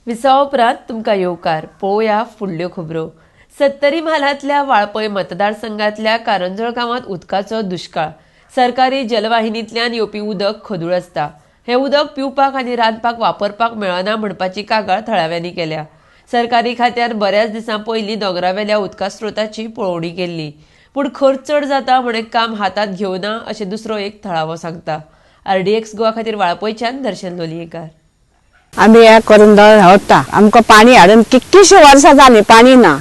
विसवा उपरांत तुमकां येवकार. पळोवया फुडल्यो खबरो. सत्तरी म्हालांतल्या वाळपय मतदारसंघातल्या कारंजोळ गांवांत उदकाचो दुश्काळ. सरकारी जलवाहिनींतल्यान येवपी उदक खदूळ आसता. हें उदक पिवपाक आनी रांदपाक वापरपाक मेळना म्हणपाची कागाळ थळाव्यांनी केल्या. सरकारी खात्यान बऱ्याच दिसां पयलीं दोंगरावेल्या उदका स्रोताची पळोवणी केल्ली, पूण खर्च चड जाता म्हण काम हातांत घेवना अशें दुसरो एक थळावो सांगता. आरडीएक्स गोवा खातीर वाळपयच्यान दर्शन लोलयेकार. आमी हे करंदळ वता, आमकां पाणी हाडून कितकीशीं वर्सां जालीं पाणी ना.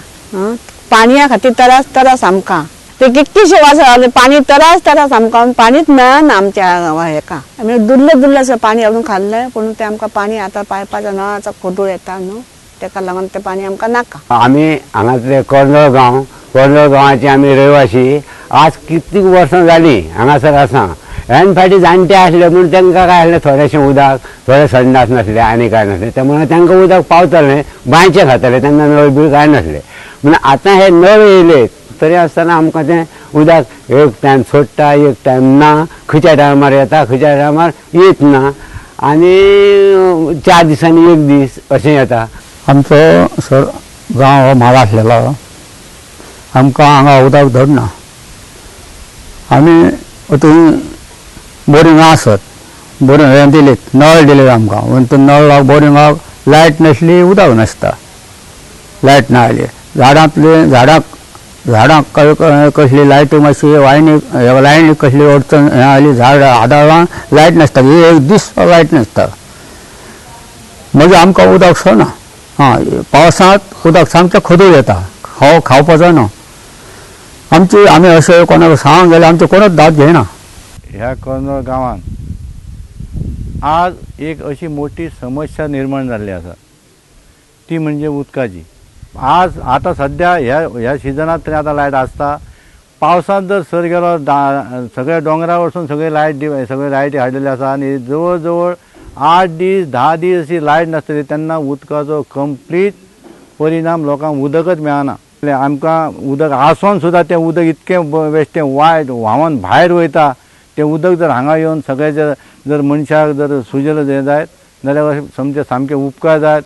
पाणया खातीर त्रास त्रास आमकां. ते कितकीशीं वर्सां जालीं पाणी त्रास त्रास आमकां, पाणीच मेळना आमच्या हेका. आमी दुर्ले दुर्ले अशें पाणी हाडून खाल्लें, पूण तें आमकां पाणी आतां पायपाच्या नळाचो खदूळ येता न्हू, तेका लागून तें पाणी आमकां नाका. आमी हांगातले करंदळ गांव, करंदळ गांवाचे आमी रहिवासी. आज कितलीं वर्सां जालीं हांगासर आसा. ह्यान फाटीं जाणटे आसले म्हूण तांकां काय आसलें थोडेशें उदक, थोडे संडास नासले आनी कांय नासलें, त्यामुळे तांकां उदक पावतालें, बांयचें खाताले, तेन्ना नळ बीळ कांय नासलें. म्हण आतां हे नळ येयले तरी आसतना आमकां तें उदक एक टायम सोडटा, एक टायम ना, खंयच्या टायमार येता खंयच्या टायमार येत ना, आनी 4 दिसांनी एक दीस अशें येता. आमचो सर गांव हो म्हाल आसलेलो, आमकां हांगा उदक धरना. आमी थंय बोरिंगां आसत, बोरिंग हें दिलीत, नळ दिले आमकां, पूण ते नळ बोरिंगाक लायट नासली, उदक नासता. लायट ना आयली झाडांतली झाडांक झाडांक कसली लायट मातशी वायनी लायनी कसली अडचण हें आयली, झाड आदळां लायट नासता, एक दीस लायट नासता. मागीर आमकां उदक सना. आं, पावसांत उदक सामकें खदूळ येता, खावपाचो ना. आमची आमी अशें कोणाक सांग जाल्यार आमचें कोणूच दाद घेयना. ह्या करंदळ गांवांत आज एक अशी मोठी समस्या निर्माण जाल्ली आसा, ती म्हणजे उदकाची. आज आतां सद्या ह्या ह्या सिजनांत तरी आतां लायट आसता. पावसांत जर सर गेलो सगळ्या दोंगरा वचून सगळे लायट सगळे लायटी हाडलेली आसा आनी जवळ जवळ 8 दीस 10 दीस अशी लायट नासतली तेन्ना उदकाचो कंप्लीट परिणाम लोकांक उदकच मेळना. आमकां उदक आसून सुद्दां तें उदक इतकें बेश्टें वायट व्हांवन भायर वयता. तें उदक जर हांगा येवन सगळें जर मनशाक जर सुजल जायत जाल्यार समजे सामकें उपकार जायत.